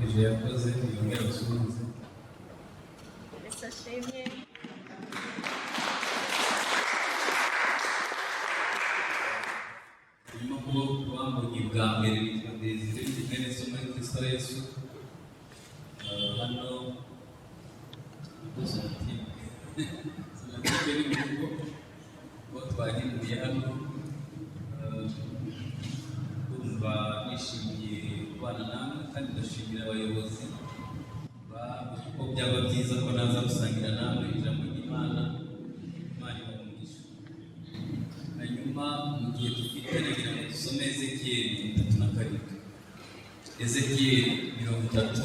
Ije yakoze yongera asuhuze. Yesu ashimwe. Nyuma kuba bambonye bwa mbere, nitwa Desire, ndi mwene so muri Kristo Yesu. Hano nibwo Sonatube, Sonatube ni mu rugo kuko twahinduye hano. Ndumva nishimiye kubana namwe kandi ndashimira abayobozi bavuze ko byaba byiza ko naza gusangira namwe ijambo ry'Imana. Imana ibahe umugisha. Hanyuma mu gihe dufite, nagira ngo dusome Ezekiyeli 37, Ezekiyeli 37,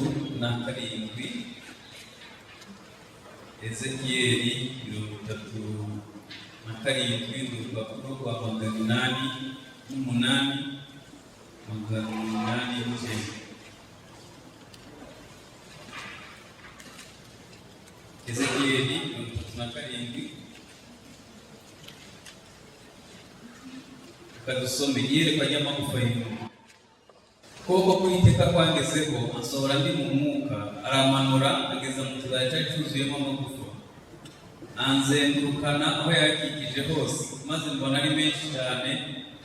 Ezekiyeli 37 ni urupapuro rwa 808, 809. Ezekiyeli 37. Reka dusome iyerekwa ry'amagufa yumye. Ukuboko k'Uwiteka kwangezeho, ansohora ndi mu mwuka, aramanura ageza mu kibaya cyari cyuzuyemo amagufa, anzengurukana aho yakikije hose, maze mbona ari menshi cyane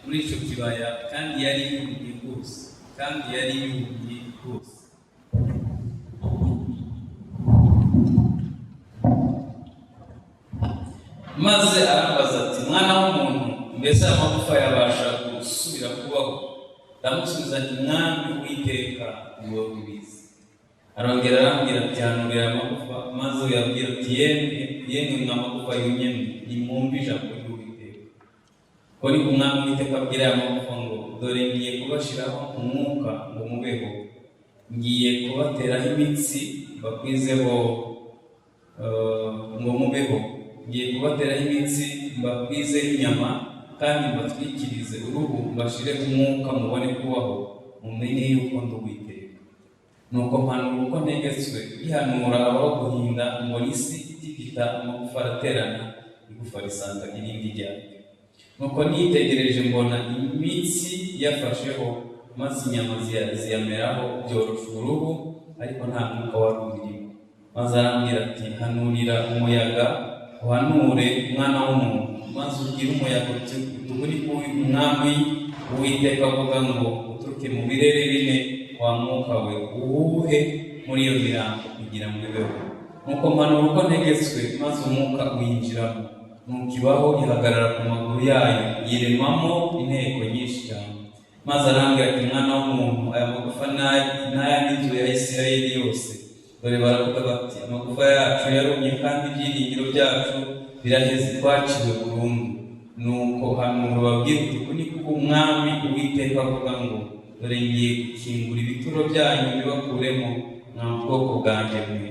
muri icyo kibaya, kandi yari yumye rwose, kandi yari yumye rwose. Maze arambaza ati: "Mwana w'umuntu, mbese aya magufa yabasha gusubira kubaho?" Ndamusubiza nti: "Mwami Uwiteka, ni wowe ubizi." Arongera arambwira ati: "Hanurira aya magufa, maze uyabwira uti: 'Yemwe, yemwe mwa magufa yumye mwe, nimwumve ijambo ry'Uwiteka. Ko ni Umwami Uwiteka abwira aya magufa ngo: Dore ngiye kubashiraho umwuka ngo mubeho, ngiye kubateraho imitsi mbakwizeho, ngo mubeho, ngiye kubateraho imitsi mbakwizeho inyama, kandi mbatwikirize uruhu, mbashireho umwuka mubone kubaho, mumenye yuko ndi Uwiteka.' Nuko mpanura uko ntegetswe. Bihanura habaho guhinda, mbona isi itigita, amagufa araterana, igufa risanga irindi ryaryo. Nuko nitegereje mbona imitsi yafasheho, maze inyama ziyameraho, byorosha uruhu, ariko nta mwuka wari ubirimo. Maze arambwira ati: 'Hanurira umuyaga, uhanure, mwana w'umuntu, maze ubwire umuyaga uti: Uku ni ko Umwami Uwiteka avuga ngo: Uturuke mu birere bine, wa mwuka we, uwuhe muri iyo mirambo kugira ngo ibeho.' Nuko mpanura uko ntegetswe, maze umwuka uyinjiramo, nuko ibaho, ihagarara ku maguru yayo, yiremamo inteko nyinshi cyane. Maze arambwira ati: 'Mwana w'umuntu, aya magufa n'aya n'inzu ya Isirayeli yose. Dore baravuga bati: Amagufa yacu yarumye, kandi ibyiringiro byacu biraheze, twaciwe burundu. Nuko hanura ubabwire uti: Uku ni ko Umwami Uwiteka avuga ngo: Dore ngiye gukingura ibituro byanyu bibakuremo, mwa bwoko bwanjye mwe,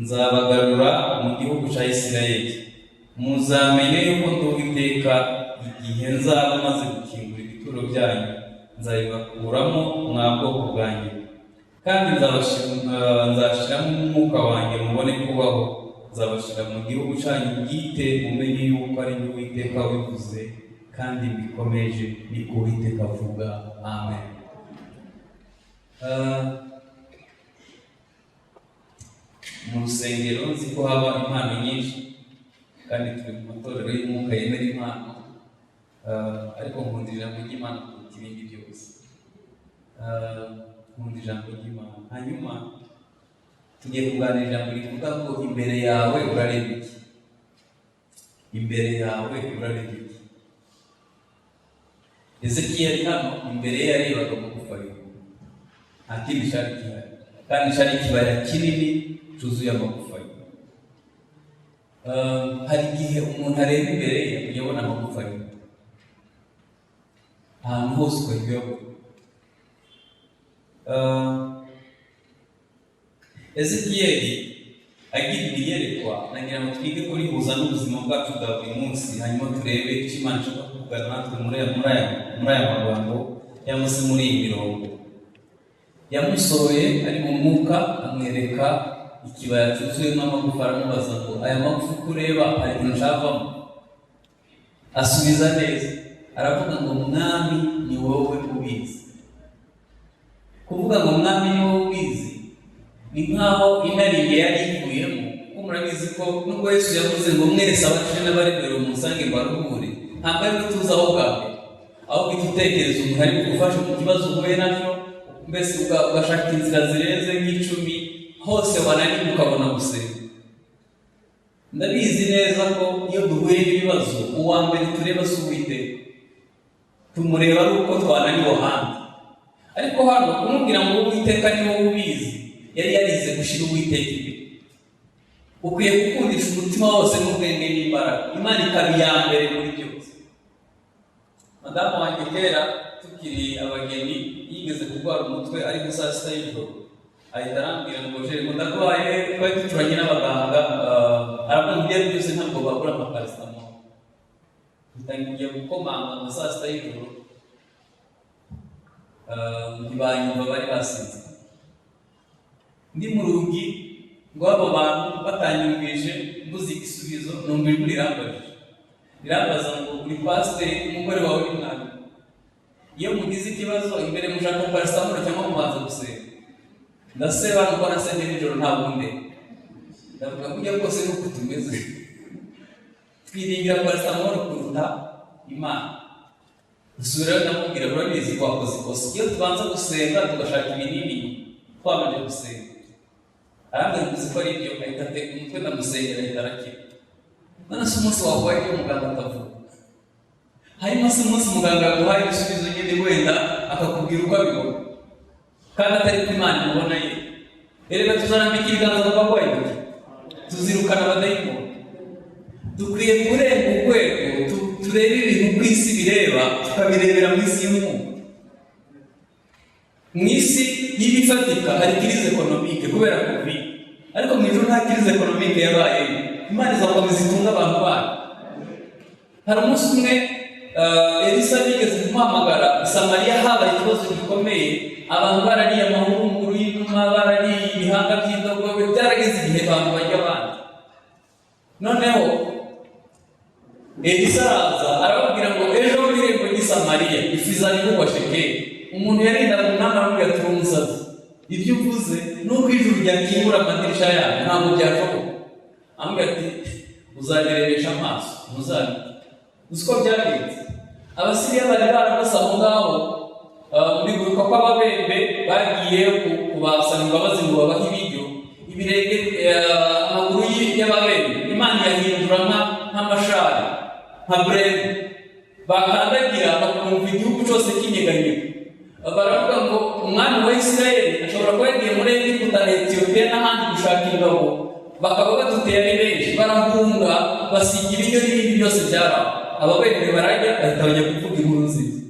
nzabagarura mu gihugu cya Isirayeli. Muzamenye yuko ndi Uwiteka igihe nzaba maze gukingura ibituro byanyu, nzabibakuramo, mwa bwoko bwanjye, kandi nzashiramo umwuka wanjye mubone kubaho, nzabashyira mu gihugu cyanyu bwite, mumenye yuko ari jye Uwiteka wabivuze kandi mbikomeje, niko Uwiteka avuga. Amen." Mu rusengero nzi ko haba impano nyinshi, kandi turi mu matorero y'umwuka yemera impano. Ariko nkunda ijambo ry'Imana kuruta ibindi byose. Nkunda ijambo ry'Imana. Hanyuma tugiye kuganira ijambo rivuga ngo: "Imbere yawe urareba iki? Imbere yawe urareba iki?" Ezekiyeli hano imbere ye yarebaga amagufa ye, nta kindi cyari gihari, kandi cyari ikibaya kinini cyuzuye amagufa ye. Hari igihe umuntu areba imbere ye akajya abona amagufa ye ahantu hose, ukajya uyabona. Ezekiyeli agira iyerekwa, nagira ngo twige kurihuza n'ubuzima bwacu bwa buri munsi, hanyuma turebe icyo Imana ishaka kuvugana natwe muri aya magambo cyangwa se muri iyi mirongo. Yamusohoye ari mu mwuka, amwereka ikibaya cyuzuyemo amagufa, aramubaza ngo: "Aya magufa uko ureba, hari ikintu cyavamo?" Asubiza neza, aravuga ngo: "Mwami, ni wowe ubizi." Kuvuga ngo: "Mwami, ni wowe ubizi." Ni nk'aho inaringe yari ivuyemo, kuko murabizi ko nubwo Yesu yavuze ngo mwese abarushye n'abaremerewe musange mbaruhure, ntabwo ari tuzi aho bwa mbere, ahubwo uhita utekereza umuntu ari bugufashe mu kibazo uhuye nacyo, mbese ugashaka inzira zirenze nk'icumi, hose wananirwa ukabona gusenga. Ndabizi neza ko iyo duhuye n'ibibazo, uwa mbere tureba si Uwiteka, tumureba ari uko twananiwe ahandi. Ariko hano kumubwira ngo Uwiteka ni wowe ubizi, yari yarize gushyira Uwiteka imbere. Ukwiye gukundisha umutima wose n'ubwenge n'imbaraga, Imana ikaba iya mbere muri byose. Madamu wanjye kera tukiri abageni yigeze kurwara umutwe ari nka saa 6 y'ijoro, ahita arambwira ngo jere ngo ndarwaye. Twari duturanye n'abaganga, aravuga ngo ibyo ari byose ntabwo babura amaparacetamol. Ngiye gukomanga nka saa 6 y'ijoro, ntibanyumva, bari basinze. Ndi mu rugi ngo abo bantu batanyumvise, mbuze igisubizo, numva ijwi rirambajije, rirambaza ngo uri pasiteri, umugore wawe ni mwarimu, iyo mugize ikibazo imbere mushaka paracetamol cyangwa mubanza gusenga? Ndaseba, nuko nasengeye nijoro ntabwo nde. Ndavuga burya rwose nuko tumeze, twiringira paracetamol kuruta Imana. Dusubirayo, ndamubwira urabizi ko wakoze ikosa, iyo tubanza gusenga tugashaka ibinini twabanje gusenga. Arambwira ngo uzi ko ari ibyo, ahita ateka umutwe, ndamusengera, ahita arakira. None se umunsi waguhaye ibyo muganga atavuga, hanyuma se umunsi muganga yaguhaye ibisubizo nyine, wenda akakubwira uko abibona kandi atari ko Imana imubona ye? Erega tuzarambika ibiganza ku barwayi duke, tuzirukana abadayimoni. Dukwiye kurenga urwego turebe ibintu ku isi bireba, tukabirebera mu isi y'umwuka. Mu isi y'ibifatika hari crise économique kubera Covid, ariko mu ijuru nta crise économique yabayeyo. Imana izakomeza itunga abantu bayo. Hari umunsi umwe Elisa bigeze kumuhamagara i Samariya, habaye ikibazo gikomeye, abantu barariye amahurunguru y'inuma, barariye ibihanga by'indogobe, byarageze igihe abantu bajya abandi. Noneho Elisa araza arababwira ngo ejo mu irembo ry'i Samariya ifu izaba igurwa shekeli. Umuntu yarindaga umwami aramubwira ati uri umusazi, ibyo uvuze nuko ijuru ryakingura amadirisha yayo ntabwo byashoboka. Amubwira ati uzabirebesha amaso, ntuzabirya. Uzi ko byagenze? Abasiriya bari barabase aho ngaho, mu biguruka kw'ababembe bagiye kubasaba imbabazi ngo babahe ibiryo, ibirenge, amaguru y'ababembe Imana iyahindura nk'amashari, nka burende, bakandagira bakumva igihugu cyose kinyeganyega. Baravuga ngo umwami wa Isirayeli ashobora kuba yagiye muri Egiputa na Etiyopiya n'ahandi gushaka ingabo, bakaba baduteye ari benshi. Barahunga, basiga ibiryo n'ibindi byose byari aho. Ababembe barajya, bahita bajya kuvuga inkuru nziza.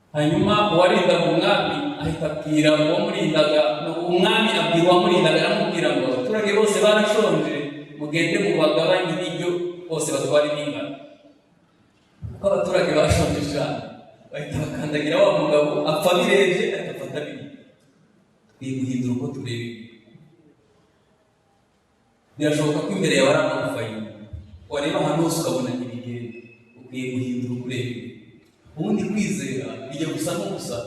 Hanyuma uwarindaga umwami ahita abwira uwamurindaga, umwami abwira uwamurindaga, aramubwira ngo abaturage bose barashonje, mugende mubagabanye ibiryo, bose batware ibingana, kuko abaturage bashonje cyane. Bahita bakandagira wa mugabo, apfa birebye, ahita afata bibiri. Dukwiye guhindura uko tureba ibintu. Birashoboka ko imbere yawe ari amagufa yumye, wareba ahantu hose ukabona ntibigenda. Ukwiye guhindura uko ureba ibintu. Ubundi kwizera bijya gusa nko gusa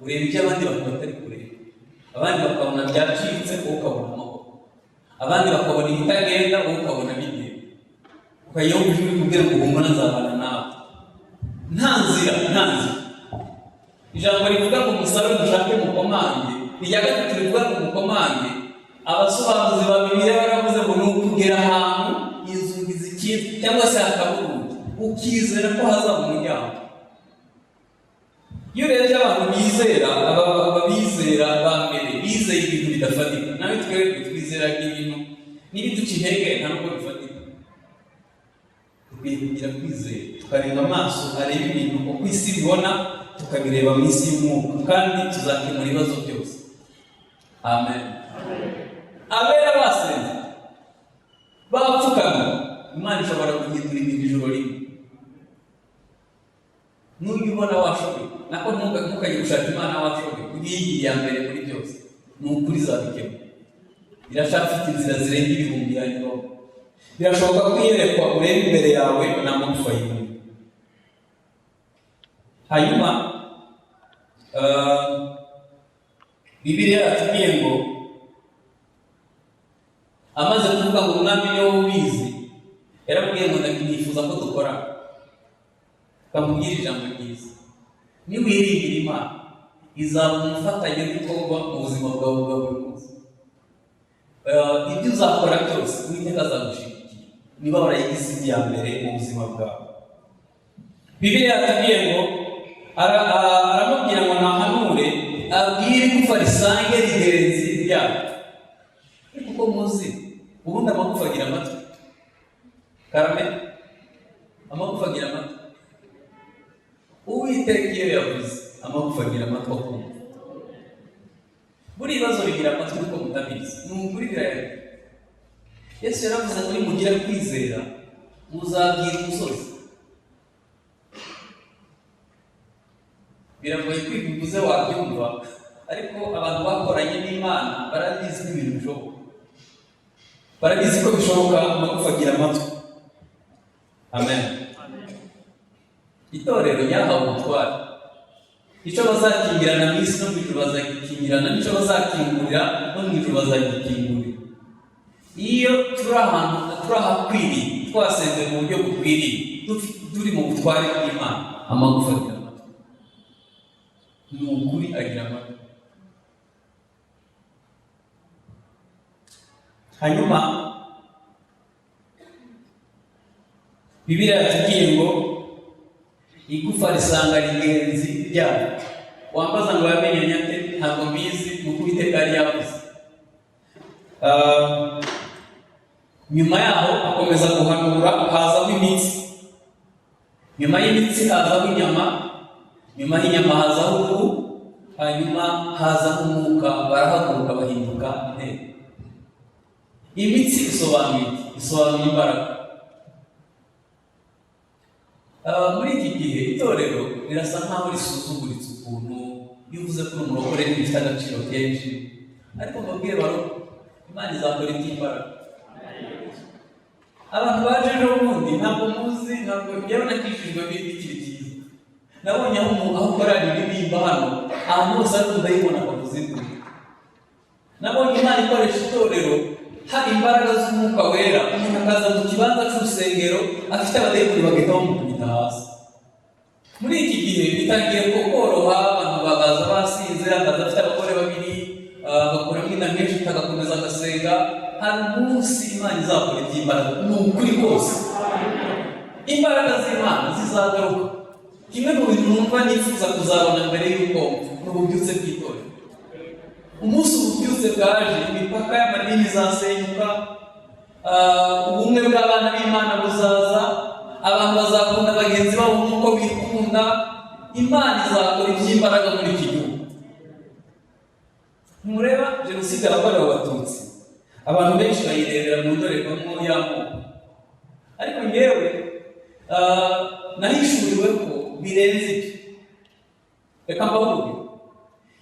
ureba ibyo abandi bantu batari kureba. Abandi bakabona byacitse, wowe ukabona amahoro. Abandi bakabona ibitagenda, wowe ukabona bigenda. Ukajya wumva ijwi rikubwira ngo humura, nzabana nawe. Nta nzira, nta nzira. Ijambo rivuga ngo musabe, mushake, mukomange, irya gatatu rivuga ngo mukomange, abasobanuzi ba Bibiliya baravuze ngo ni ukugera ahantu inzugi zikinze cyangwa se hakaba urugi, ukizera ko hazaba umuryango. Iyo urebye abantu bizera, aba bizera ba mbere bizeye ibintu bidafatika. Nawe twebwe twizeraga ibintu n'ibiduca intege, nta nubwo bifatika. Dukwiye kugira kwizera, tukarenga amaso areba ibintu uko isi bibona, tukabireba mu isi y'umwuka, kandi tuzakemura ibibazo byose. Amen. Abera basenze bapfukamye, Imana ishobora guhindura ibintu ijoro rimwe. Nujya ubona washoboye, nako ntukajye gushaka Imana washoboye, uriyi iya mbere muri byose, ni ukuri izabikemura. Iracyafite inzira zirenga ibihumbi yanyuramo. Birashoboka ko iyerekwa ureba imbere yawe ni amagufa yumye. Hanyuma Bibiliya yatubwiye ngo Amaze kuvuga ngo "Umwami, ni wowe ubizi," yaramubwiye ngo "Nifuza ko dukora." Bamubwira ijambo ryiza: niwiringira Imana, izaba umufatanyabikorwa mu buzima bwawe bwa buri munsi. Ibyo uzakora byose, Uwiteka azagushyigikira niba warayigize iya mbere mu buzima bwawe. Bibiliya yatubwiye ngo aramubwira ngo nahanure, abwire igufa risange rigenzi ryabo. Ariko uko muzi, ubundi amagufa agira amatwi? Karame, amagufa agira amatwi? Uwiteka iyo yavuze, amagufa agira amatwi akumva. Buri ibibazo bigira amatwi, kuko mutabizi, ni ukuri birayagira. Yesu yaravuze ngo nimugira kwizera, muzabwira umusozi. Biragoye kwiga, uvuze wabyumva, ariko abantu bakoranye n'Imana barabizi ko ibintu bishoboka, barabizi ko bishoboka. Amagufa agira amatwi. Amen. Itorero ryahawe ubutware. Icyo bazakingirana mu isi, no mu ijuru bazagikingirana, n'icyo bazakingurira, no mu ijuru bazagikingurira. Iyo turi ahantu, turi ahakwiriye, twasenze mu buryo bukwiriye, turi mu butware bw'Imana, amagufa agira amatwi. Ni ukuri, agira amatwi. Hanyuma Bibiliya yatubwiye ngo igufa risanga rigenzi ryabo. Wambaza ngo yamenye ate? Ntabwo mbizi, ni uko Uwiteka yari yavuze. Nyuma yaho akomeza guhanura, hazaho imitsi, nyuma y'imitsi hazaho inyama, nyuma y'inyama hazaho uruhu, hanyuma hazaho umwuka, barahaguruka bahinduka inteko. Imitsi isobanuye iki? Isobanuye imbaraga. Muri iki gihe itorero rirasa nkaho risuzuguritse ukuntu. Iyo uvuze ko uri umurokore, ntibifite agaciro kenshi. Ariko mbabwire baro, Imana izakora iby'imbaraga. Abantu baje ejo bundi ntabwo muzi, ntabwo njyewe nakijijwe bikiri byiza. Nabonye aho umuntu, aho korali iririmba hano, ahantu hose ari umudayimoni akavuza induru. Nabonye Imana ikoresha itorero, hari imbaraga z'Umwuka Wera, umuntu akaza mu kibanza cy'urusengero afite abadayimoni, bagahita bamukubita hasi. Muri iki gihe bitangiye koroha, abantu bagaza basinze, akaza afite abagore babiri, agakuramo inda menshi, agakomeza agasenga. Hari umunsi Imana izakora iby'imbaraga, ni ukuri kose, imbaraga z'Imana zizagaruka. Kimwe mu bintu numva nifuza kuzabona mbere y'uko ni ububyutse bw'itorero. Umunsi ububyutse bwaje, imipaka y'amadini izasenyuka, ubumwe bw'abana b'Imana buzaza, abantu bazakunda bagenzi babo nk'uko bikunda. Imana izakora iby'imbaraga muri iki gihugu. Ntimureba jenoside yakorewe Abatutsi? Abantu benshi bayirebera mu ndorerwamo y'amoko, ariko ngewe nahishuriwe ko birenze ibyo. Reka mbavuge: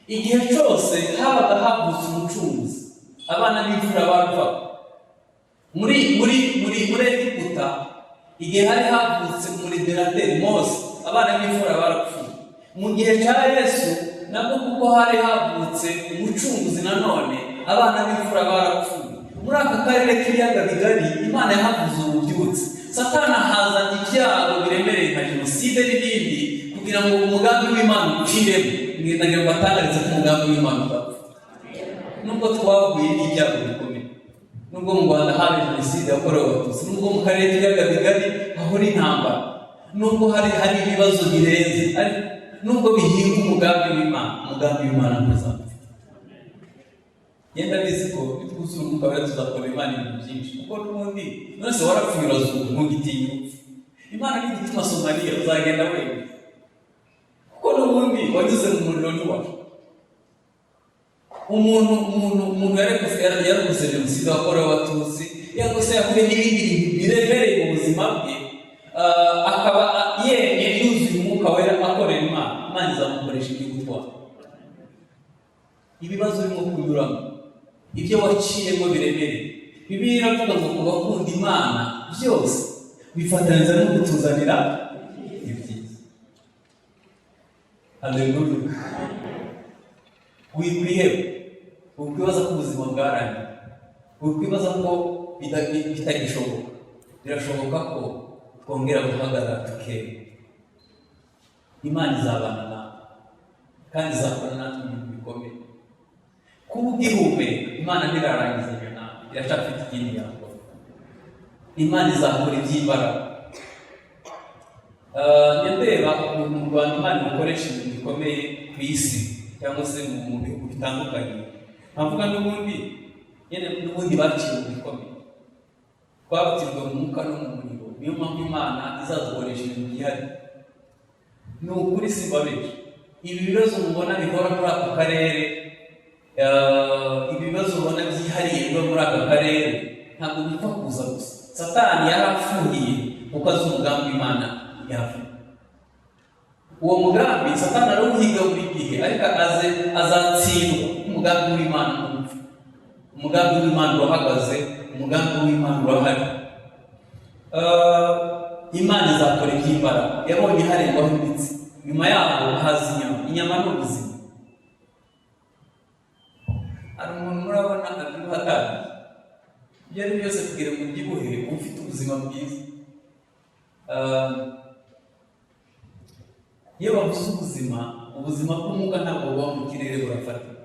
igihe cyose habaga havutse umucunguzi, abana b'imfura barupfaga. Muri Egiputa, igihe hari havutse umulibérateur Mose, abana b'imfura barapfuye. Mu gihe cya Yesu nabwo, kuko hari havutse umucunguzi nanone, abana b'imfura barapfuye. Muri aka karere k'Ibiyaga Bigari, Imana yahavuze ububyutse. Satani ahazana ibyago biremereye nka jenoside n'ibindi kugira ngo umugambi w'Imana upfiremo. Ndagira ngo batangarize ko umugambi w'Imana udapfa. Nubwo twahuye n'ibyago bikomeye, nubwo mu Rwanda habaye jenoside yakorewe Abatutsi, nubwo mu karere k'Ibiyaga Bigari hahora intambara, nubwo hari ibibazo birenze, ariko nubwo bihinga umugambi w'Imana, umugambi w'Imana ntuzapfa. Yenda bizi ko nitwuzura Umwuka Wera, tuzakora Imana ibintu byinshi, kuko n'ubundi none se warapfuye, urazuka, ntugitinya urupfu. Imana nigutuma Somaliya, uzagenda wenyine, kuko n'ubundi wanyuze mu muriro ntiwasha. Umuntu yarokotse jenoside yakorewe Abatutsi, cyangwa se yahuye n'ibindi bintu biremereye mu buzima bwe, akaba yemye, yuzuye Umwuka Wera, akorera Imana, Imana izamukoresha iby'ubutwari. Ibibazo urimo kunyuramo, ibyo waciyemo biremereye, Bibiliya iravuga ngo ku bakunda Imana byose bifatanyiriza no kutuzanira ibyiza. Haleluya! Wikwiheba, wikwibaza ko ubuzima bwarangiye. Wikwibaza ko bitagishoboka. Birashoboka ko twongera guhagarara tukema. Imana izabana natwe kandi izakora natwe ibintu bikomeye. Kuba ugihumeka, Imana ntirarangiza iyo nama, iracyafite ikindi yakora. Imana izakora iby'imbaraga. Njya ndeba ukuntu mu Rwanda Imana ikoresha ibintu bikomeye ku isi cyangwa se mu bihugu bitandukanye, nkavuga n'ubundi nyine, n'ubundi baciye mu bikomeye, twabatijwe mu mwuka no mu muriro. Niyo mpamvu Imana izadukoresha ibintu byihariye. Ni ukuri, simbabeshya. Ibi bibazo mubona bihora muri aka karere, ibi bibazo ubona byihariye biba muri aka karere, ntabwo bipfa kuza gusa. Satani yarapfuhiye kuko azi umugambi Imana yafite. Uwo mugambi Satani arawuhiga buri gihe, ariko aze azatsindwa. Umugambi w'Imana ntupfa, umugambi w'Imana urahagaze, umugambi w'Imana urahari. Imana izakora iby'imbaraga. Yabonye harengwaho imitsi, nyuma yaho haza inyama. Inyama ni ubuzima. Hari umuntu murabona abyibuha atangiye? Ibyo ari byo byose, kugira ngo ubyibuhe uba ufite ubuzima bwiza. Iyo bavuze ubuzima, ubuzima bw'umwuka ntabwo buba mu kirere, burafatika.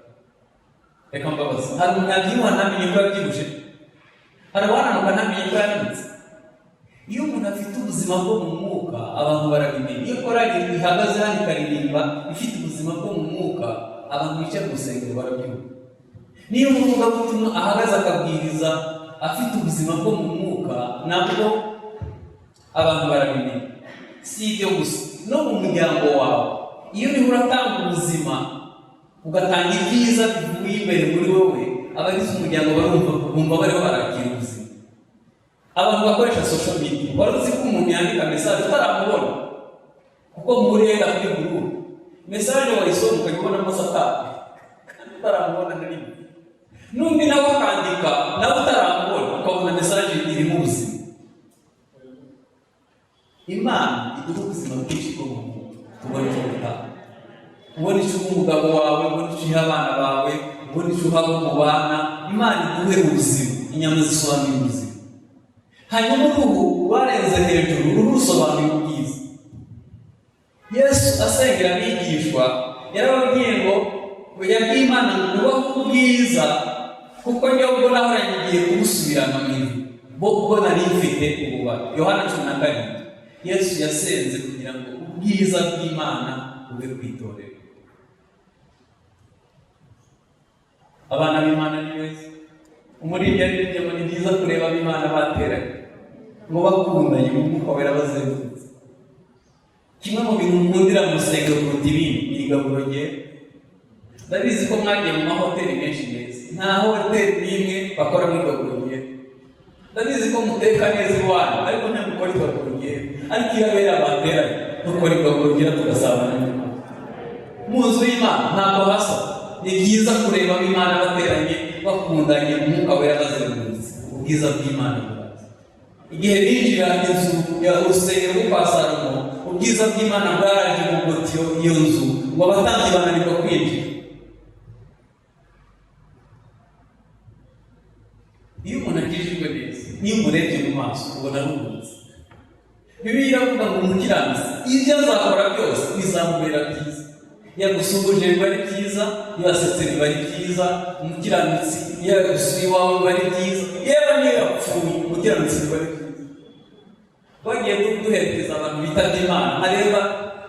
Reka mbabaze: hari umuntu yabyibuha ntamenye ko yabyibushe? Hari uwananuka ntamenye ko yananutse? Iyo umuntu afite ubuzima bwo mu mwuka, abantu barabimenya. Iyo korali ihagaze hano ikaririmba ifite ubuzima bwo mu mwuka, abantu bicaye mu rusengero barabyumva. Niyo umuvugabutumwa ahagaze akabwiriza afite ubuzima bwo mu mwuka, nabwo abantu barabimenya. Si ibyo gusa, no mu muryango wawe, iyo uriho uratanga ubuzima, ugatanga ibyiza bivuye imbere muri wowe, abagize umuryango barumva, bumva bariho barakira ubuzima. Abantu bakoresha social media, wari uzi ko umuntu yandika message utaramubona, kuko muhuriye kuri group? Message wayisoma ukajya ubonamo Satani kandi utaramubona na rimwe. N'undi nawe akandika nawe utaramubona, ukabona message irimo ubuzima. Imana iduha ubuzima bwinshi bwo mu mwuka, tubona icyo gutanga, ubona icyo uha umugabo wawe, ubona icyo uha abana bawe, ubona icyo uha abo mubana. Imana iguhe ubuzima. Inyama zisobanuye ubuzima. Hanyuma uruhu rwarenze hejuru, uruhu rusobanuye ubwiza. Yesu asengera abigishwa yarababwiye ngo, yabwiye Imana ngo ubahe ubwiza, kuko njyewe ubwo nahoranye igiye kubusubirana mu ijuru, bo ubwo nari mfite ububara. Yohana 17. Yesu yasenze kugira ngo ubwiza bw'Imana bube ku itorero. Abana b'Imana ni beza. Umuririmbyi yaririmbye ngo ni byiza kureba ab'Imana bateranye, ngo bakundanye mu Mwuka Wera bazengurutse. Kimwe mu bintu nkundira mu rusengero kuruta ibindi ni igaburo ryera. Ndabizi ko mwagiye mu mahoteli menshi meza, nta hoteli n'imwe bakoramo igaburo ryera. Ndabizi ko muteka neza iwanyu, ariko ntimukora igaburo ryera. Ariko iyo abera bateranye, dukora igaburo ryera, tugasabana n'Imana mu nzu y'Imana. Ntabwo hasa. Ni byiza kureba ab'Imana bateranye, bakundanye, Umwuka Wera bazengurutse, ubwiza bw'Imana buraza. Igihe binjira inzu ya urusengero rwo kwa Salomo, ubwiza bw'Imana bwaraje bugota iyo nzu, ngo abatambyi bananirwa kwinjira. Iyo umuntu akijijwe neza, niyo umurebye mu maso ubona aruhutse. Bibiliya iravuga ngo umukiranutsi ibyo azakora byose bizamubera byiza. Yagusuhuje biba ari byiza, yasetse biba ari byiza. Umukiranutsi iyo yagusuye iwawe biba ari byiza, yewe niyo yapfuye umukiranutsi biba ari byiza. Twagiye duherekeza abantu bitabye Imana, nkareba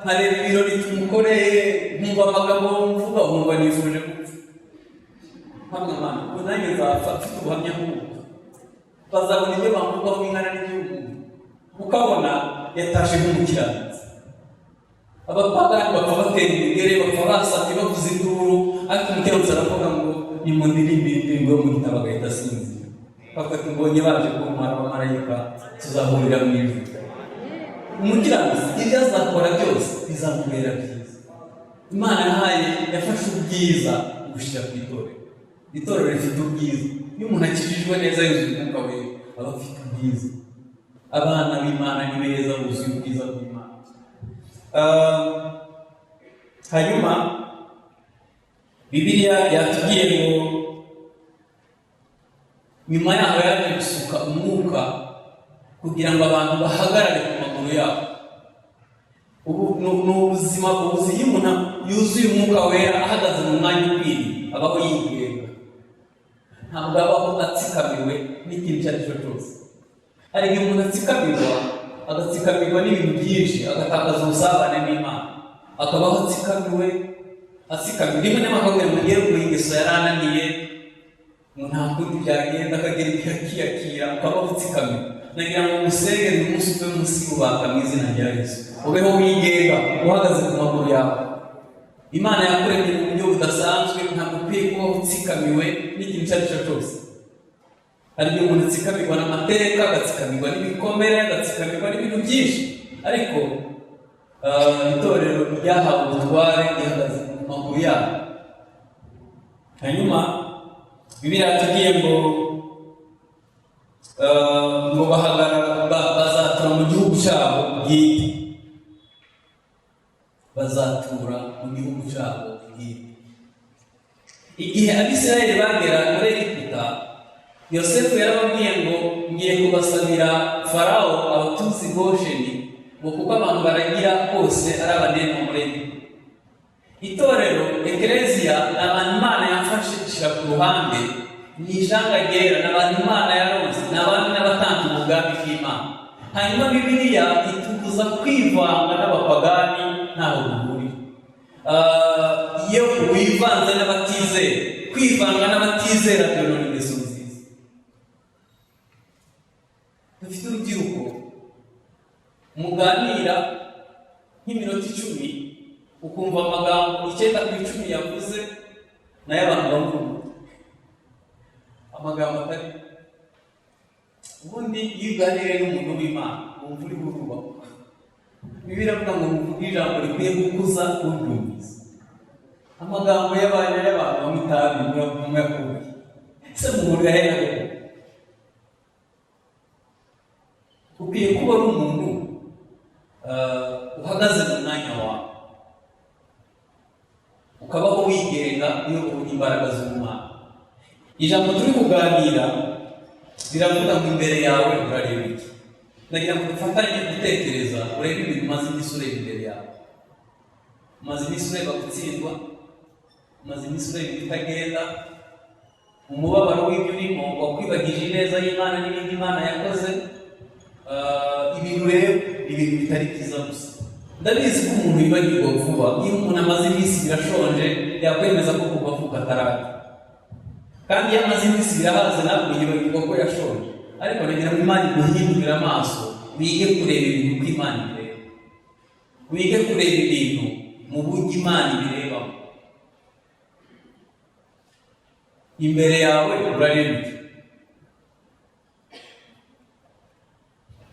ibirori tumukoreye, nkumva amagambo mvuga, nkumva nifuje gupfa. Nkavuga: "Mana, ubu nanjye nzapfa mfite ubuhamya nk'ubu, bazabona ibyo bamvugaho bingana n'igihugu." Ukabona yatashe nk'umukiranutsi. Abapagani bapfa batera imigere, bapfa basamye, bavuza induru, ariko umukiranutsi aravuga ngo nimundirimbe indirimbo yo mu gitabo, agahita asinzira. Bavuga ati: "Mbonye baje kuntwara abamarayika, tuzahurira mu ijuru." Umukiranutsi ibyo azakora byose bizamubera byiza. Imana yahaye, yafashe ubwiza bushyira ku itorero. Itorero rifite ubwiza. Iyo umuntu akijijwe neza, yuzuye Umwuka Wera, aba afite ubwiza. Abana b'Imana ni beza, buzuye ubwiza bw'Imana. Hanyuma Bibiliya yatubwiye ngo Nyuma yaho yaje gusuka umwuka kugira ngo abantu bahagarare ku maguru yabo. Ubu ni ubuzima ubuzi. Iyo umuntu yuzuye Umwuka Wera, ahagaze mu mwanya ukwiriye, abaho yigenga, ntabwo abaho atsikamiwe n'ikintu icyo ari cyo cyose. Hari igihe umuntu atsikamirwa, agatsikamirwa n'ibintu byinshi, agatakaza ubusabane n'Imana, akabaho atsikamiwe, atsikamiwe. Rimwe na rimwe akabwira ngo ngewe ngo ingeso yarananiye, ngo nta kundi byagenda, akagera igihe akiyakira, ukabaho utsikamiwe. Nagira ngo musengere uyu munsi, uve munsi y'ububata mu izina rya Yesu, ubeho wigenga, uhagaze ku maguru yawe. Imana yakuremye mu buryo budasanzwe, ntabwo ukwiye kubaho utsikamiwe n'ikintu icyo ari cyo cyose. Hari igihe umuntu atsikamirwa n'amateka, agatsikamirwa n'ibikomere, agatsikamirwa n'ibintu byinshi, ariko itorero ryahawe ubutware rihagaze ku maguru yabo. Hanyuma Bibiliya yatubwiye ngo bahagarara, bazatura mu gihugu cyabo bwite, bazatura mu gihugu cyabo bwite. Igihe Abisirayeli bagera muri Egiputa, Yosefu yarababwiye ngo: "Ngiye kubasabira Farawo abatuzi Gosheni," ngo kuko abantu baragira bose ari abanene muri Egiputa. Itorero, ekereziya, ni abantu Imana yafashe ishyira ku ruhande, ni ishyanga ryera, ni abantu Imana yaronse, ni abami n'abatambyi mu bwami bw'Imana. Hanyuma Bibiliya itubuza kwivanga n'abapagani, ntaho duhurira. Iyo wivanze n'abatizera, kwivanga n'abatizera byonona ingeso nziza. Dufite urubyiruko muganira nk'iminota 10, ukumva amagambo 9 ku 10 yavuze nayo abantu bamwe amagambo atari. Ubundi iyo uganiriye n'umuntu w'Imana, wumva uri burubakwa. Bibiliya iravuga ngo muvuge ijambo rikwiye gukuza uryumvise. Amagambo y'abantu banywa itabi muyakuye ese muhurira he na? Ukwiye kuba ari umuntu uhagaze mu mwanya wawe, ukabaho wigenga iyo ubonye imbaraga z'Umwana. Ijambo turi kuganira riravuga ngo: "Imbere yawe urareba iki?" Ndagira ngo dufatanye gutekereza, urebe ibintu umaze iminsi ureba imbere yawe. Umaze iminsi ureba gutsindwa, umaze iminsi ureba ibitagenda, umubabaro w'ibyo urimo wakwibagije ineza y'Imana n'ibindi Imana yakoze. Ibintu rero, ibintu bitari byiza gusa. Ndabizi ko umuntu yibagirwa vuba. Iyo umuntu amaze iminsi 2 ashonje, yakwemeza ko kuva avuka atararya, kandi iyo amaze iminsi 2 ahaze, ntabwo yibagirwa ko yashonje. Ariko nagira ngo Imana iguhindurire amaso, wige kureba ibintu uko Imana ibireba, wige kureba ibintu mu buryo Imana ibirebamo. Imbere yawe urareba iki?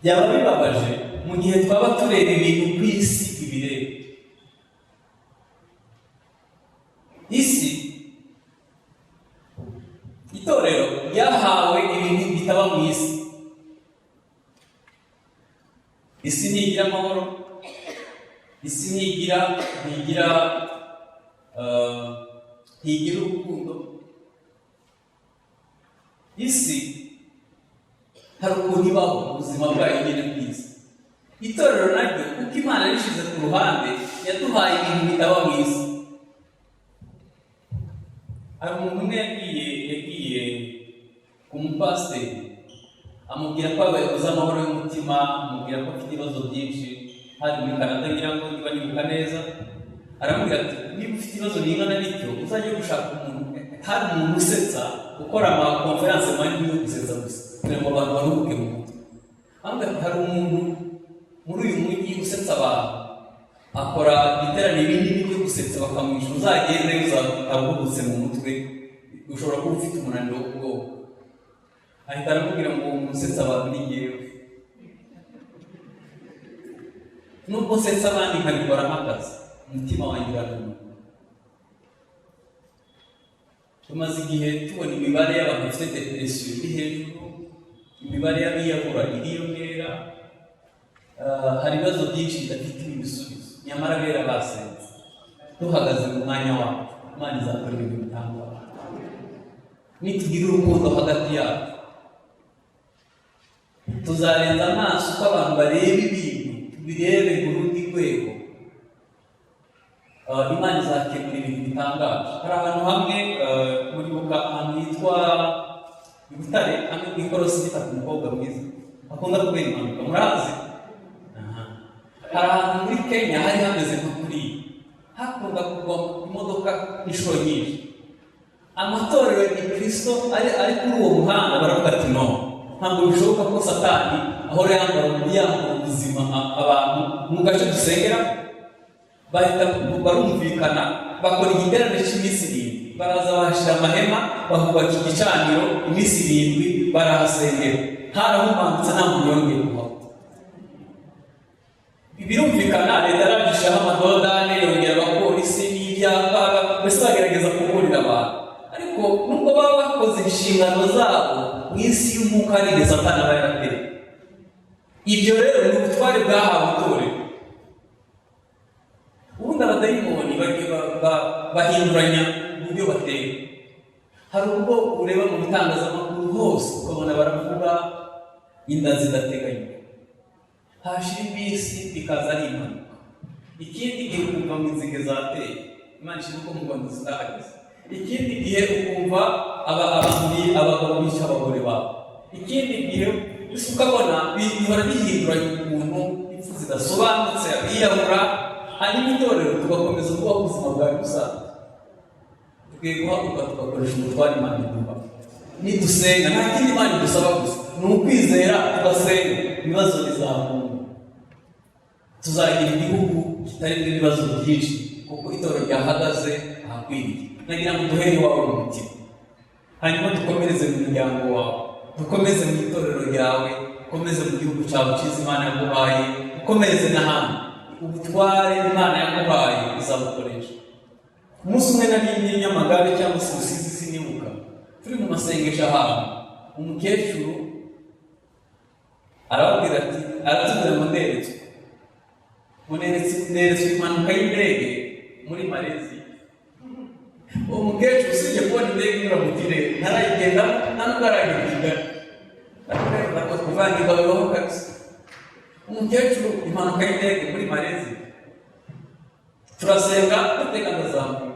Byaba bibabaje mu gihe twaba tureba ibintu ku isi ibireba. Isi, itorero ryahawe ibintu bitaba mu isi. Isi ntigira amahoro, isi ntigira urukundo. Isi hari ukuntu ibaho ubuzima bwayo nyine bwiza. Itorero naryo, kuko Imana rishyize ku ruhande, yaduhaye ibintu bitaba mu isi. Hari umuntu umwe yagiye ku mupasiteri, amubwira ko yabuze amahoro y'umutima, amubwira ko afite ibibazo byinshi. Hari muri Canada, ngira ngo niba nibuka neza. Aramubwira ati: "Niba ufite ibibazo bingana bityo, uzajye gushaka umuntu, hari umuntu usetsa, ukora amakonferanse manini yo gusetsa gusa kugira ngo abantu baruhuke mu mutwe." Aramubwira ati: "Hari umuntu muri uyu mujyi usetsa abantu, akora ibiterane binini byo gusetsa bakamwishyura. Uzagende uzaruhutse mu mutwe, ushobora kuba ufite umunaniro w'ubwonko." Ahita aramubwira ngo: "Uwo muntu usetsa abantu ni njyewe. Nubwo nsetsa abandi nkabikora nk'akazi, umutima wanjye uraruhuka." Tumaze igihe tubona imibare y'abantu bafite depression iri hejuru, imibare y'abiyahura iriyongera. Hari ibibazo byinshi bidafite ibisubizo, nyamara bera basenze, duhagaze mu mwanya wacu, Imana izakora ibintu bitangaje nitugira urukundo hagati yacu. Tuzarenza amaso uko abantu bareba ibintu, tubirebe mu rundi rwego. Imana izakemura ibintu bitangaje. Hari ahantu hamwe, muribuka ahantu hitwa i Butare, hamwe mu ikorosi rifata umukobwa mwiza akunda kubera impanuka, murahazi? Aha. Hari ahantu muri Kenya hari hameze nka kuriya, hakunda kugwa imodoka inshuro nyinshi. Amatorero ya Gikristo ari kuri uwo muhanda baravuga ati: "No, ntabwo bishoboka ko Satani ahora yambura ubuzima abantu mu gace dusengera." Bahita barumvikana, bakora igiterane cy'iminsi 7, baraza bahashyira amahema, bahubaka igicaniro, iminsi 7 barahasengera, harahumangutse, nta muntu yongeye kuhava. Birumvikana, leta yarabishyiraho amadodane, yongera abapolisi n'ibyapa, mbese bagerageza kuburira abantu. Ariko nubwo baba bakoze inshingano zabo, mu isi y'umwuka hari igihe Satani aba yarateye. Ibyo rero ni ubutware bwahawe itorero. Ubundi abadayimoni bahinduranya uburyo bateye. Hari ubwo ureba mu bitangazamakuru hose ukabona baravuga inda zidateganywa, hashira iminsi bikaza ari impanuka. Ikindi gihe ukumva ngo inzige zateye, Imana ishimwe ko mu Rwanda zitahageze. Ikindi gihe ukumva abagabo bica abagore babo. Ikindi gihe ese ukabona bihora bihinduranya ukuntu, impfu zidasobanutse, abiyahura, hanyuma itorero tugakomeza kubaho ubuzima bwawe busanzwe. Dukwiye guhaguruka tugakoresha ubutware Imana iduha. Nidusenga, nta kindi Imana idusaba gusa ni ukwizera tugasenga, ibibazo bizahunga. Tuzagira igihugu kitarimo ibibazo byinshi kuko itorero ryahagaze ahakwiriye. Nagira ngo duhere iwawe mu mutima, hanyuma dukomereze mu muryango wawe, dukomeze mu itorero ryawe, ukomeze mu gihugu cyawe cyiza Imana yaguhaye, ukomereze n'ahandi. Ubutware Imana yaguhaye uzabukoresha. Umunsi umwe nari ndi Nyamagabe cyangwa se Rusizi, sinibuka, turi mu masengesho ahantu, umukecuru arababwira ati, aratubwira ngo nderetswe, ngo neretswe impanuka y'indege muri Malaysia. Uwo mukecuru, usibye kubona indege inyura mu kirere, ntarayigendamo, nta nubwo aragera i Kigali. Ariko kuvangirwa bibaho kabisa. Umukecuru, impanuka y'indege muri Malaysia. Turasenga, duteka, ndazamuka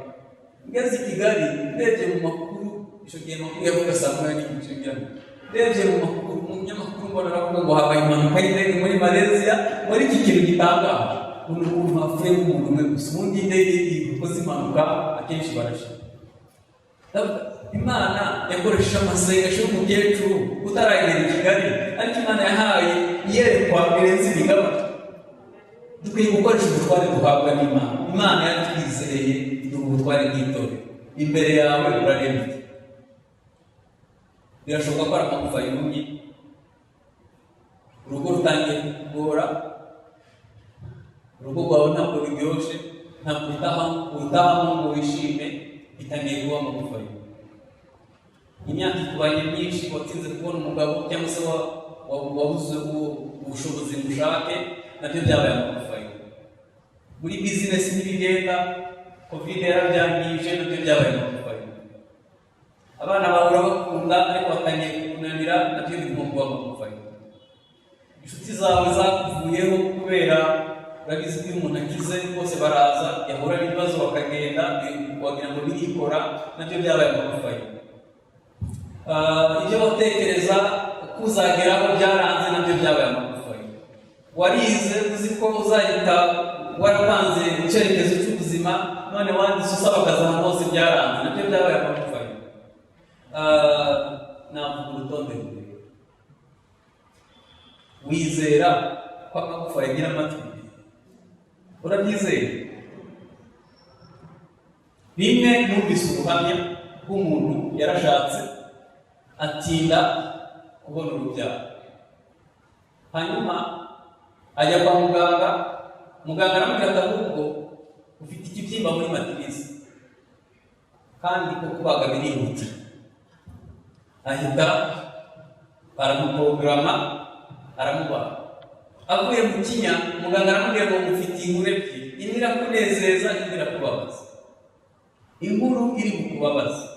ngeze i Kigali, ndebye mu makuru. Icyo gihe amakuru yavuga saa 1:30 ngira ngo. Ndebye mu makuru, mu binyamakuru, mbona aravuga ngo habaye impanuka y'indege muri Malaysia. Muri iki kintu gitangaje ngo ni ukuntu hapfuyemo umuntu umwe gusa. Ubundi indege ikoze impanuka akenshi barashira. Ndavuga, Imana yakoresheje amasengesho y'umukecuru utaragera i Kigali, ariko Imana yahaye iyerekwa birenze imigabane. Dukwiye gukoresha ubutware duhabwa n'Imana. Imana yaratwizeye, iduha ubutware bw'itorero. Imbere yawe urarembye, birashoboka ko ari amagufa yumye, urugo rutangiye kugora, urugo rwawe ntabwo ruryoshye, ntabwo utahamo ngo wishime, bitangiye kuba amagufa yumye. Imyaka ikubanye myinshi, watinze kubona umugabo cyangwa se wabuze ubushobozi ngo ushake, nabyo byabaye amagufa yumye. Muri bizinesi ntibigenda, COVID yarabyangije, nabyo byabaye amagufa yumye. Abana bawe urabakunda ariko batangiye kukunanira, nabyo birimo kuba amagufa yumye. Inshuti zawe zakuvuyeho kubera urabizi ko iyo umuntu akize bose baraza, yahura n'ibibazo bakagenda, wagira ngo birikora, nabyo byabaye amagufa yumye. Ibyo watekereza ko uzageraho byaranze, nabyo byabaye amagufa yumye. Warize uzi ko uzahita warapanze icyerekezo cy'ubuzima, none wanditse usaba akazi ahantu hose byaranze, nabyo byabaye amagufa yumye. Navuga urutonde rurerure. Wizera ko amagufa yagira amatwi? Urabyizeye? Rimwe numvise ubuhamya bw'umuntu yarashatse, atinda kubona urubyaro, hanyuma ajya kwa muganga. Muganga aramubwira ati: "Ahubwo ufite ikibyimba muri matrice, kandi ko kubaga birihutirwa." Ahita baramuporogaramu, aramubaga. Avuye mu kinya, muganga aramubwira ngo: "Mufite inkuru ebyiri, imwe irakunezeza, indi irakubabaza." Inkuru iri bukubabaza,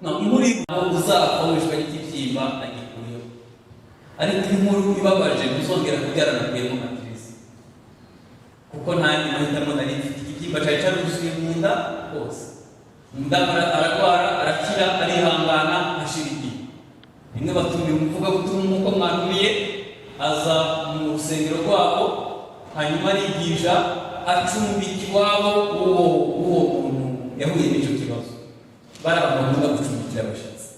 no inkuru iri uzapfa wishwe n'ikibyimba, agikuyeho. Ariko inkuru ibabaje, ntuzongera kubyara, nakuyemo matrice kuko nta yandi mahitamo nari mfite. Ikibyimba cyari cyaruzuye mu nda hose." Umudamu ararwara, arakira, arihangana, hashira igihe. Rimwe batumira umuvugabutumwa nk'uko mwantumiye, aza mu rusengero rwabo, hanyuma arigisha, acumbika iwabo w'uwo muntu yahuye n'icyo kibazo. Bari abantu bakunda gucumbikira abashyitsi.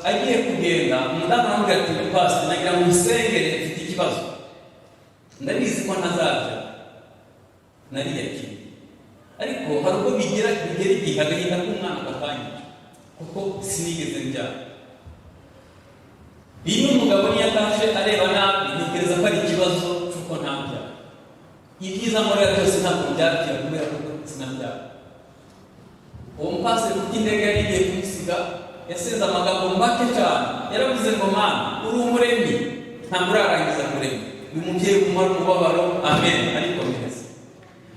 Agiye kugenda, umudamu aramubwira ati: "Pastor, nagira ngo usengere, mfite ikibazo. Ndabizi ko ntazabyara, nariyakiriye, ariko hari ubwo bigera igihe agahinda k'umwana kakanyica, kuko sinigeze mbyara. Iyo umugabo niyo atashe areba nabi, ntekereza ko ari ikibazo cy'uko ntabyara. Ibyiza nkorera byose ntabwo byakira kubera ko sinabyara." Uwo mupasiteri, kuko indege yari igiye kumusiga, yasenze amagambo make cyane. Yaravuze ngo: "Mana, uri umuremyi, ntabwo urarangiza kurema. Uyu mubyeyi umara umubabaro, amen." Arikomereza.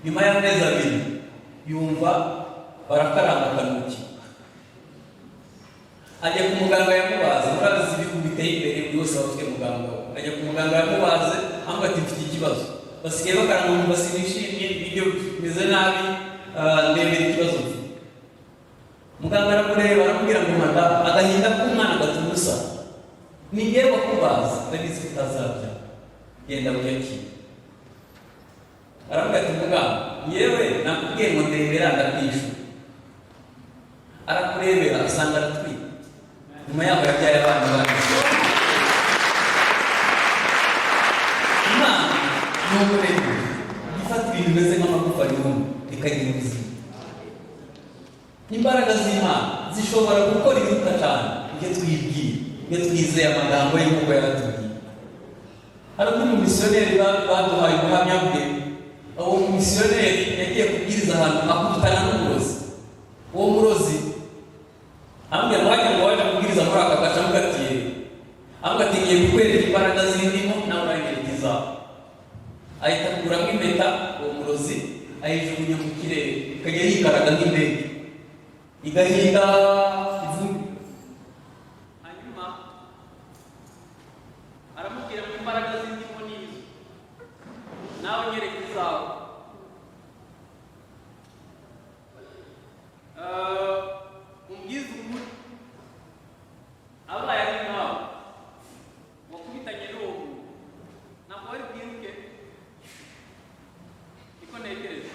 Nyuma y'amezi 2 yumva barakaranga akanuki, ajya ku muganga yamubaze. Murabizi, ibihugu biteye imbere buri wese aba afite muganga we. Ajya ku muganga yamubaze, amubwira ati: "Mfite ikibazo, basigaye bakaranga nkumva sinishimye, ibiryo bimeze nabi, ndebera ikibazo mfite." Muganga aramureba, aramubwira ngo: "Madamu, agahinda k'umwana gatuma usara. Ni njyewe wakubaza, ndabizi ko utazabyara, genda wiyakire." Aravuga ati: "Muganga, yewe nakubwiye ngo ndebera, ndakwishyura." Arakurebera, asanga aratwite. Nyuma yaho yabyaye abana bane. Imana ni umuremyi, ifata ibintu bimeze nk'amagufa yumye ikagira ubuzima. Imbaraga z'Imana zishobora gukora ibiruta cyane ibyo twibwiye iyo twizeye amagambo ye nk'uko yaratubwiye. Hari undi mumisiyoneri baduhaye ubuhamya bwe. Uwo mumisiyoneri yagiye kubwiriza ahantu, akubitana n'umurozi. Uwo murozi ambwira ngo wajya ngo waje kubwiriza muri aka gace? Avuga ati: "Yego." Avuga ati: "Ngiye kukwereka imbaraga zindimo, nawe uranyereka izawe." Ahita akuramo impeta, uwo murozi ayijugunya mu kirere, ikajya yikaraga nk'indege, igahinda ivumbi. Hanyuma aramubwira ngo: "Imbaraga zindimo ni izo, nawe nyereka izawe. Umbwize ukuri, abaye ari nkawe wakubitanye n'uwo muntu, ntabwo wari bwiruke?" Niko ntekereza.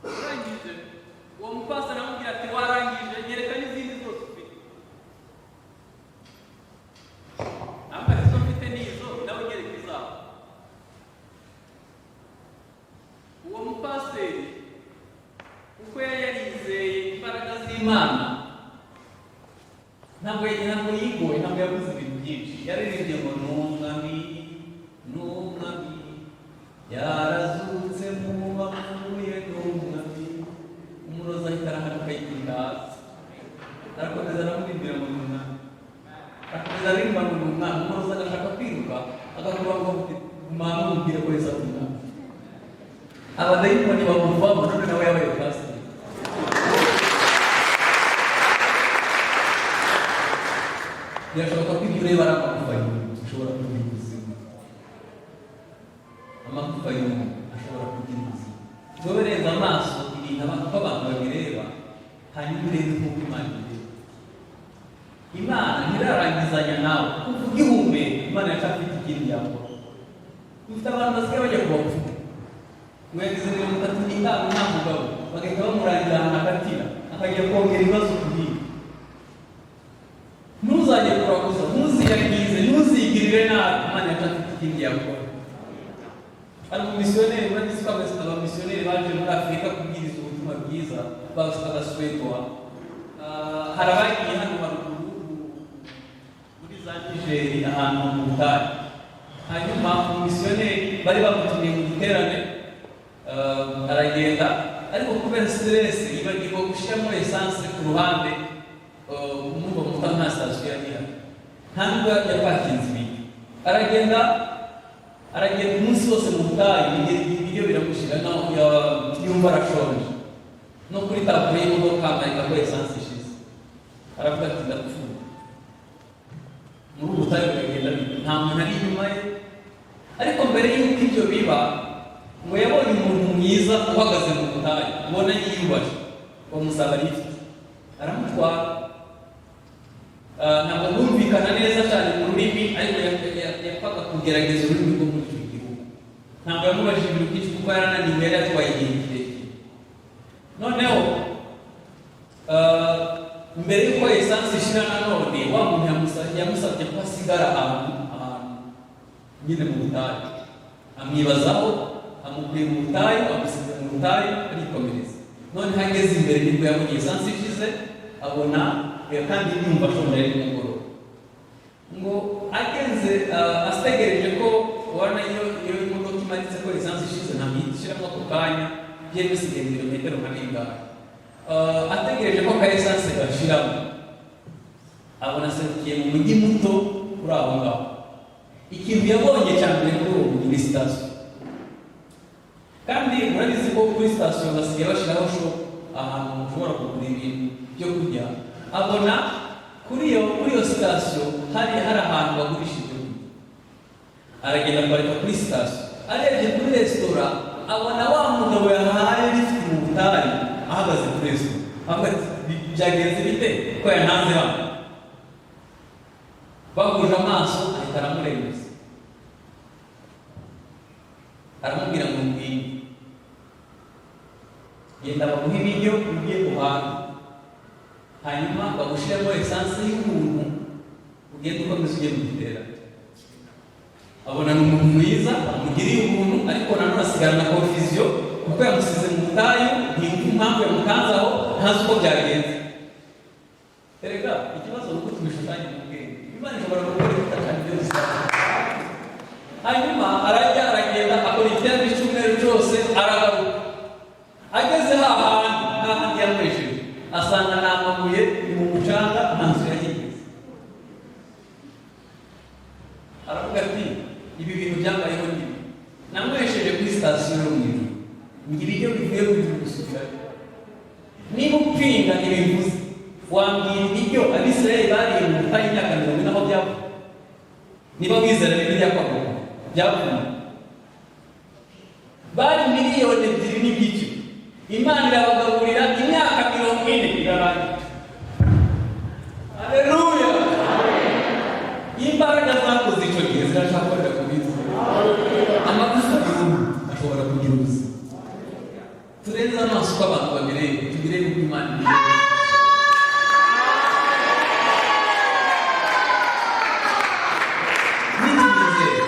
Urangije, uwo mupasiteri aramubwira ati: "Warangije, nyereka n'izindi zose ufite." Aramubwira ati: "Izo mfite ni izo, nawe nyereka izawe." Uwo mupasiteri, kuko yari yarizeye imbaraga z'Imana, ntabwo yigoye, ntabwo yavuze ibintu byinshi. Yaririmbye ngo: "N'umwami, n'umwami, yarazutse mu bapfuye, n'umwami." Umurozi ahita arahanuka, yikubita hasi. Arakomeza aramuririmbira ngo: "Ni umwami." Arakomeza aririmba ngo: "Ni umwami." Umurozi agashaka kwiruka, agakura ngo: "Mama, mubwire ko Yesu ari umwami." Abadayimoni bamuvamo. None nawe yabaye pasiteri. Birashoboka ko ibyo ureba ari amagufa y'umuntu, ushobora kugira ubuzima. Amagufa y'umuntu ashobora kugira ubuzima. Wowe renza amaso ibintu uko abantu babireba, hanyuma urebe nk'uko Imana ibireba. Imana ntirarangizanya nawe. Kuva ugihumeka, Imana yacyafite ikindi yakora. Dufite abantu basigaye bajya ku bapfumu, ngo yagize 35 nta mugabo, bagahita bamurangira ahantu agatira, akajya kongera ibibazo ku bindi. Ntuzajye kuraguza, ntuziyagize, ntuzigirire nabi. Imana yacu afite ikindi yakora. Hari umumisiyoneri, murabizi ko abamisiyoneri baje muri Afurika kubwiriza ubutumwa bwiza, Abasuwedwa. Hari abagiye hano haruguru muri za Nigeri, ahantu mu butayu. Hanyuma umumisiyoneri bari bamutumiye mu giterane, aragenda, ariko kubera stress yibagirwa gushyiramo essence ku ruhande. Umva, muta nta sitasiyo yari ihari, nta nubwo yapakinze ibiryo. Aragenda, aragenda umunsi wose mu butayu, bigera igihe ibiryo biramushira, yumva arashonje. No kuri taburo y'imodoka amarika ko essence ishize. Aravuga ati: "Ndapfuye." Muri ubu butayu biragenda bite? Nta muntu ari inyuma ye. Ariko mbere y'uko ibyo biba, ngo yabonye umuntu mwiza uhagaze mu butayu, ubona yiyubashye, bamusaba lift, aramutwara. Ntabwo bumvikana neza cyane mu rurimi, ariko yapfaga kugerageza ururimi rwo muri icyo gihugu. Ntabwo yamubajije ibintu byinshi kuko yarananiwe, yari yatwaye igihe kirekire. Noneho mbere y'uko essence ishira, nanone wa muntu yamusabye ko asigara ahantu nyine mu butayu. Amwibazaho, amukuye mu butayu, amusize mu butayu, arikomereza. Noneho ageze imbere nibwo yabonye essence ishize, abona kandi yumva ashonje, ari nimugoroba. Ngo ageze ategereje ko ubona iyo imodoka imanitse ko essence ishize, ntabwo ihita ishiramo ako kanya, byari bisigaye ibirometero nka bingahe. Ategereje ko ka essence gashiramo, abona aserukiye mu mujyi muto uri aho ngaho. Ikintu yabonye cya mbere muri uwo mujyi ni sitasiyo. Kandi murabizi ko kuri sitasiyo basigaye bashyiraho shop, ahantu ushobora kugura ibintu byo kurya. Abona kuri iyo sitasiyo hari ahantu bagurisha ibyo kurya. Aragenda aparika kuri sitasiyo, arebye kuri resitora, abona wa mugabo yahaye lift mu butayu ahagaze kuri resitora. Avuga ati: "Byagenze bite ko yantanze hano?" Bahuje amaso, ahita aramuremeza, aramubwira ngo: "Ngwino, genda baguhe ibiryo ujye uhahe, hanyuma bagushyiremo essence y'ubuntu, ugende ukomeza ujye mu giterane." Abona ni umuntu mwiza amugiriye ubuntu, ariko nanone asigarana confusion kuko yamusize mu butayu, ntiyumva impamvu yamutanze aho, ntazi uko byagenze. Erega ikibazo ni uko tubishushanya mu bwenge. Imana ishobora gukora ibiruta cyane ibyo dusaba. Hanyuma arajya, aragenda, akora igiterane cy'umweru cyose, aragaruka. Ageze hahandi hahandi yanywesheje, asanga ni amabuye, ni mu mucanga, nta nzu yahigeze. Aravuga ati: "Ibi bintu byambayeho ni ibi: nanywesheje kuri sitasiyo yo mu ijuru, ngira ibiryo bivuye mu ijuru gusubirayo. Niba upinga ibivuze, wambwira ibiryo Abisirayeli bariye mu butayu imyaka 40 aho byavuye? Niba wizera Bibiliya kwaguka, byavuye bari 2.5 miliyoni, Imana irabagaburira imyaka 40 irarangira." Aleluya! Imbaraga zakoze icyo gihe ziracyakorera ku bizera. Amagufa y'ubu ashobora kugira ubuzima. Turenze amaso uko abantu babireba, tubirebe uko Imana ibireba. Nitwizere.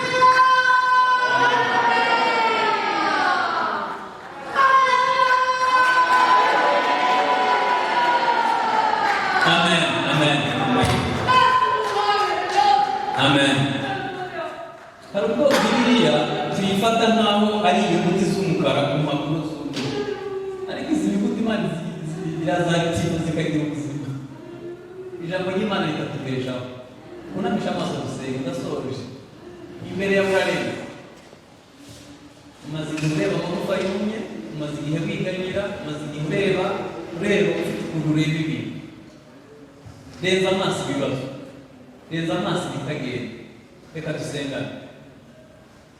Amen, amen, amen, amen. Hari ubwo Bibiliya tuyifata nk'aho ari inyuguti z'umukara ku mpapuro z'umweru, ariko izi nyuguti Imana irazakiva zikagira ubuzima. Ijambo ry'Imana rikatubeshaho. Unamisha amaso gusenga. Ndasoje. Imbere yawe urareba, umaze igihe ureba amagufa yumye, umaze igihe wiganyira, umaze igihe ureba ufite ukuntu ureba ibintu. Renza amaso ibibazo, renza amaso ibitagenda. Reka dusengane.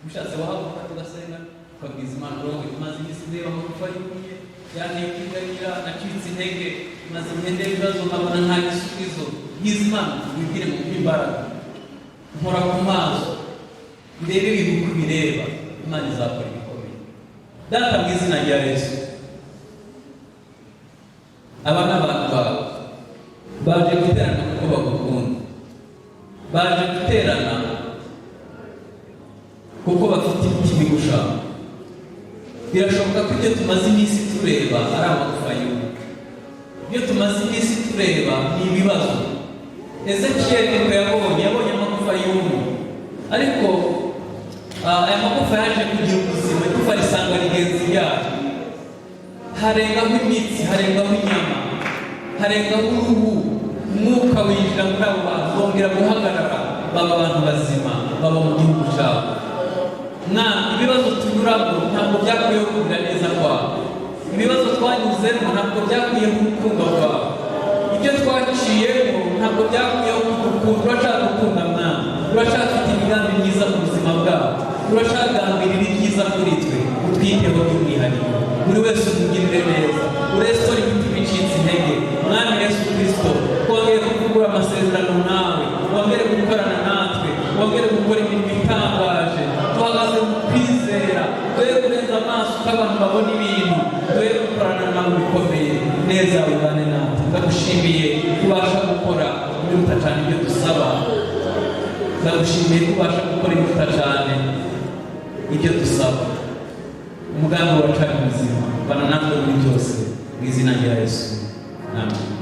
Ushatse wahaguruka tugasenga, ukabwiza Imana urongo: "Maze iminsi ndeba amagufa yumye, yanteye kwiganyira, nacitse intege, maze igihe ndeba ibibazo nkabona nta gisubizo." Bwiza Imana, wibwire mu imbaraga: "Nkora ku maso, ndebe ibintu uko ubireba." Imana izakora ibikomeye. Data, mu izina rya Yesu, aba ni abantu bawe baje guterana kuko bagukunda, baje guterana kuko bafite imitima igushaka. Birashoboka ko ibyo tumaze iminsi tureba ari amagufa y'ubu, ibyo tumaze iminsi tureba ni ibibazo. Ezekiyeli nibwo yabonye amagufa y'ubu, ariko aya magufa yaje kugira ubuzima. Igufa risanga rigenzi ryayo, harengaho imitsi, harengaho inyama, harengaho uruhu, umwuka winjira muri abo bantu, bongera guhagarara, baba abantu bazima, baba mu gihugu cyabo. Mwana, ibibazo tunyuramo ntabwo byakwiye kugira neza kwawe. Ibibazo twanyuzemo ntabwo byakwiyeho urukundo rwawe. Ibyo twaciyemo ntabwo byakwiyeho kudukunda. Uracadukunda, mwana. Uracagambirira ibyiza kuri twe. Utwiteho by'umwihariko, buri wese umugirire neza, urestore imitima icitse intege. Mwami Yesu Kirisito, wongere kuvugura amasezerano nawe, wongere gukorana natwe, wongere gukora imirimo itangaje. Duhagaze mu kwizera, dore kurenza amaso uko abantu babona ibintu, dore gukorana nawe bikomeye neza, wibane natwe. Ndagushimiye kubasha gukora ibiruta cyane ibyo dusaba. Ndagushimiye kubasha gukora ibiruta cyane ibyo dusaba. Umugambi wacari muzima, bana natwe muri byose, mu izina rya Yesu, amen.